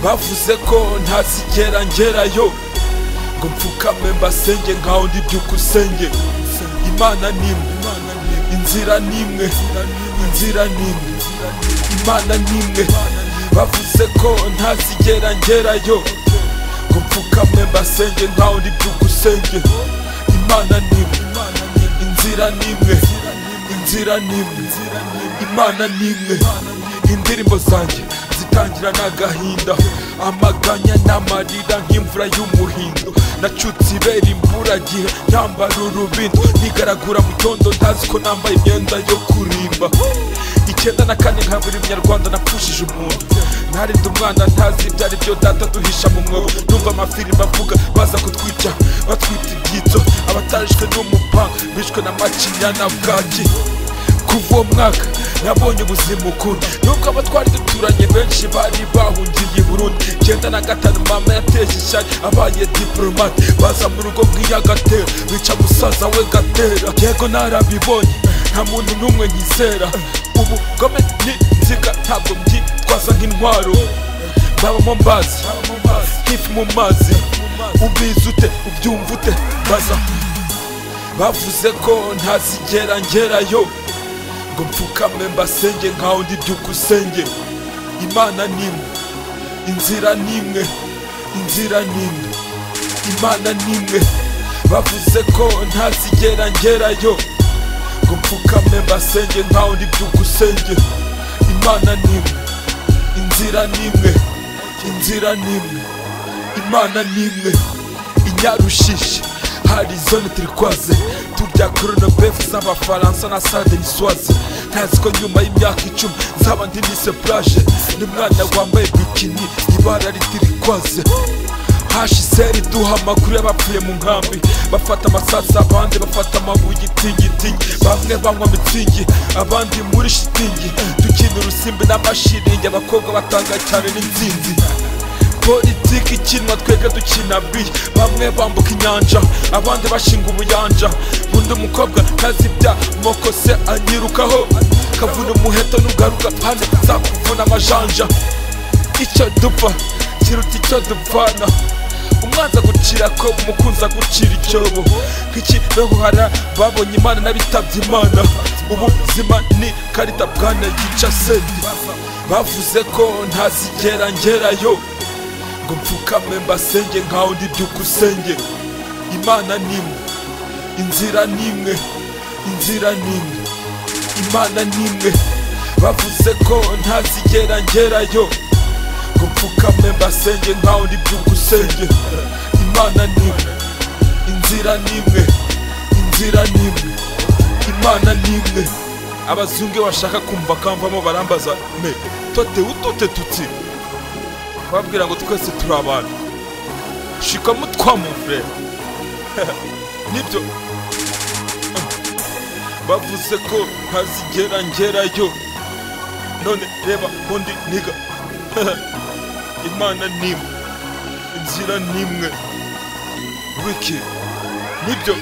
Bavuze ko ntazigera ngerayo, ngo mfukame mbasenge nkaho ndi byukusenge. Imana nimwe, inzira nimwe, inzira nimwe, Imana nimwe. Bavuze ko ntazigera ngerayo, ngo mfukame mbasenge nkaho ndi byukusenge. Imana nimwe, inzira nimwe, inzira nimwe, Imana nimwe. Indirimbo zanjye zitangira n'agahinda, amaganya n'amarira nk'imvura y'umuhindo. Nacutse ibera imburagihe nyambara urubindo, nigaragura mu cyondo ntazi ko nambaye imyenda yo kurimba. 94 nka buri munyarwanda napfushije umuntu, narinda umwana ntazi ibyo ari byo data duhisha mu mwobo. Numva amafilimi avuga baza kutwica batwita ibyitso, abatarishwe n'umupanga bishwe na macinya na bwaki. Kuva uwo mwaka nabonye ubuzima ukundi, nubwo abatwari duturanye benshi bari bahungiye i Burundi. 95 mama yateje ishyari abaye diplomate, baza mu rugo nk'iyagatera bica musaza we Gatera. Yego narabibonye nta muntu n'umwe nkizera, ubugome ni nziga ntabwo mbyitwaza nk'intwaro. Babamo mbazi nk'ifi mu mazi, ubizi ute ubyumva ute baza. Bavuze ko ntazigera ngerayo, ngo mfukame mbasenge nkaho ndi byukusenge. Imana nimwe, inzira nimwe, inzira nimwe, Imana nimwe. Bavuze ko ntazigera ngerayo, ngo mfukame mbasenge nkaho ndi byukusenge. Imana nimwe, inzira nimwe, inzira nimwe, Imana nimwe. Inyarushishi hari zone turquoise, turya corned-beef z'abafaransa na salade niçoise. Ntazi ko nyuma y'imyaka 10 nzaba ndi Nice plage, n'umwana wambaye bikini ibara ritirikwaze. HCR duha amakuru y'abapfuye mu nkambi, bafata amasasa abandi bafata amabuye itingitingi, bamwe banywa mitsingi abandi muri shitingi. Dukina urusimbi n'amashiringi, abakobwa batanga cyane n'intsinzi. Politiki ikinwa twebwe dukina biye, bamwe bambuka inyanja abandi bashinga ubuyanja. Nkunda umukobwa ntazibya moko se anyirukaho, kavuna umuheto nugaruka hano nzakuvuna amajanja. Icyo dupfa kiruta icyo dupfana, umwanzi agucira ko umukunzi agucira icyobo. Nk'ikibeho babonye Imana n'abitabye Imana, ubuzima ni karita bwana yica senti. Bavuze ko ntazigera ngerayo, ngo mfukame mbasenge nkaho ndi byukusenge. Imana nimwe, inzira nimwe, inzira nimwe, Imana nimwe. Bavuze ko ntazigera ngerayo, ngo mfukame mbasenge nkaho ndi byukusenge. Imana nimwe, inzira nimwe, inzira nimwe, Imana nimwe. Abazungu bashaka kumva kamvamo barambaza me tote utote tutsi, babwira ngo twese turi abantu. Shikamo twa mon frère. Nibyo bavuze ko ntazigera ngerayo, none reba undi niga. Imana nimwe, inzira nimwe, wiki nibyo.